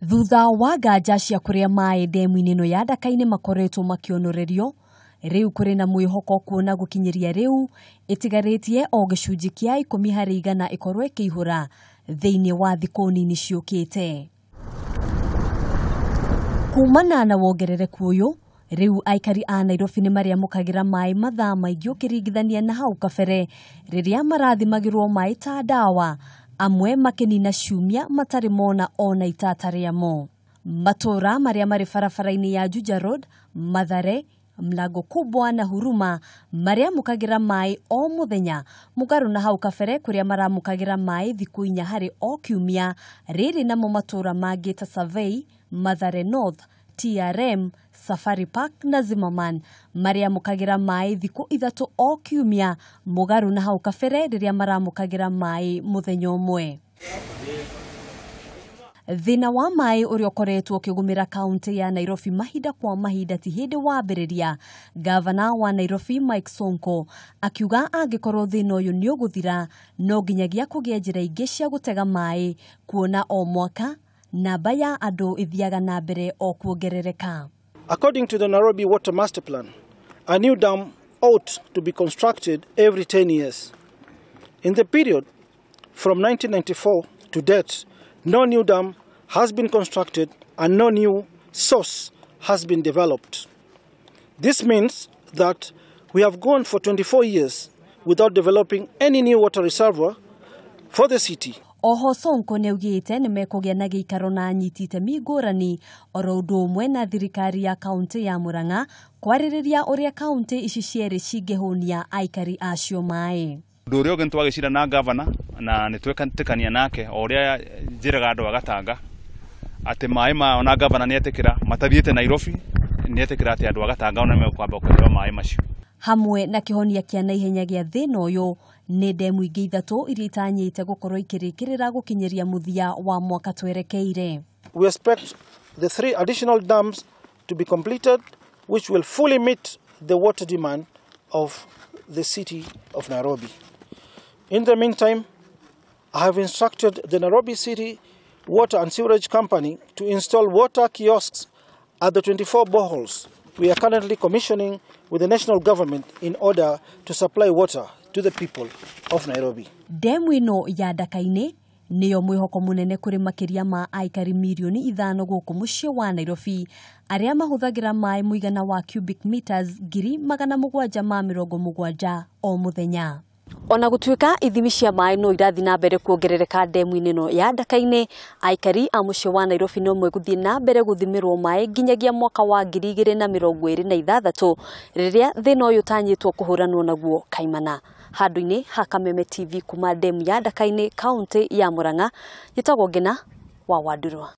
Thutha wa nganja cia kũrĩa maĩ ndemu-inĩ ĩno ya Ndaka-inĩ makoretwo makĩonorerio, rĩu kũrĩ na mwĩhoko kuona gũkinyĩria rĩu ĩtigarĩtie o gĩcunjĩ kĩa 10% ĩkorwo ĩkĩihũra thĩinĩ wa thikũ nini ciũkĩte. Kumana na wongerereku ũyũ, rĩu aikari a Nairobi nĩ marĩamũkagĩra maĩ mathaa maingĩ ũkĩringithania na hau kabere rĩrĩa marathimagĩrwo maĩ ta ndawa, amwe makĩnina ciumia matarĩ mona ona itata rĩamo. Matũra marĩa marĩ barabara-inĩ ya Juja Road, Mathare, Mlango Kubwa na Huruma marĩamũkagĩra maĩ o mũthenya mũgarũ na hau kabere kũrĩa maramũkagĩra maĩ thikũ 4 harĩ o kiumia. Rĩrĩ namo matũra mangĩ ta Survey, Mathare North, TRM, Safari Park na Zimmerman marĩamũkagĩra maĩ thikũ 3 o kiumia mũgarũ na hau kabere rĩrĩa maramũkagĩra maĩ mũthenya ũmwe. Thĩna wa maĩ ũrĩa ũkoretwo ũkĩgũmĩra kaunti ya Nairobi mahinda kwa mahinda ti hĩndĩ wambĩrĩria. Gavana wa Nairobi Mike Sonko akiuga angĩkorwo thĩna ũyũ nĩ ũgũthira no nginyagia kũgĩa njĩra ingĩ cia gũtega maĩ, kuona o mwaka namba ya andũ ĩthiaga na mbere o kuongerereka. According to the Nairobi Water Master Plan, a new dam ought to be constructed every 10 years. In the period from 1994 to date, no new dam has been constructed and no new source has been developed. This means that we have gone for 24 years without developing any new water reservoir for the city. Oho Sonko nĩaugĩte nĩmekũgĩa na gĩikaro na anyiti itemi ngũrani oro ũndũ ũmwe na thirikari ya kaunti ya Murang'a kwarĩrĩria ũrĩa kaunti ici cierĩ cingĩhũnia aikari acio maĩ. Ũndũ ũrĩa ũngĩ nĩtwagĩcira na gavana na nĩtwetĩkania nake o ũrĩa njĩraga andũ a Gatanga atĩ maĩ maya ona gavana nĩetĩkĩra matathiĩte Nairobi, nĩetĩkĩra atĩ andũ a Gatanga ona mekwamba kũheo maĩ macio. Hamwe na kĩhonia kĩa naihenya gĩa thĩna ũyũ nĩ ndemu ingĩ 3 iria itanyĩte gũkorwo ikĩrĩkĩrĩra gũkinyĩria mũthia wa mwaka twerekeire. We expect the 3 additional dams to be completed, which will fully meet the water demand of the city of Nairobi. In the meantime, I have instructed the Nairobi City Water and Sewerage Company to install water kiosks at the 24 boreholes we are currently commissioning with the national government in order to supply water to the people of Nairobi. Ndemu ĩno ya Ndaka-inĩ nĩyo mwĩhoko mũnene kũrĩ makĩria ma aikari mirioni 5 gũkũ mũciĩ wa Nairobi arĩa mahũthagĩra maĩ mũigana wa cubic meters 770,000 o mũthenya. Ona gũtuĩka ithimi cia maĩ no irathiĩ na mbere kuongerereka ndemu-inĩ ĩno ya Ndaka-inĩ, aikari a mũciĩ wa Nairobi no megũthiĩ na mbere gũthimĩrwo maĩ nginyagia mwaka wa 2026 rĩrĩa thĩna ũyũ ũtanyĩtwo kũhũranwo naguo kaimana. Handũ-inĩ ha Kameme TV kuma ndemu ya Ndaka-inĩ kaunti ya Murang'a, njĩtagwo Ngina wa Wandurwa.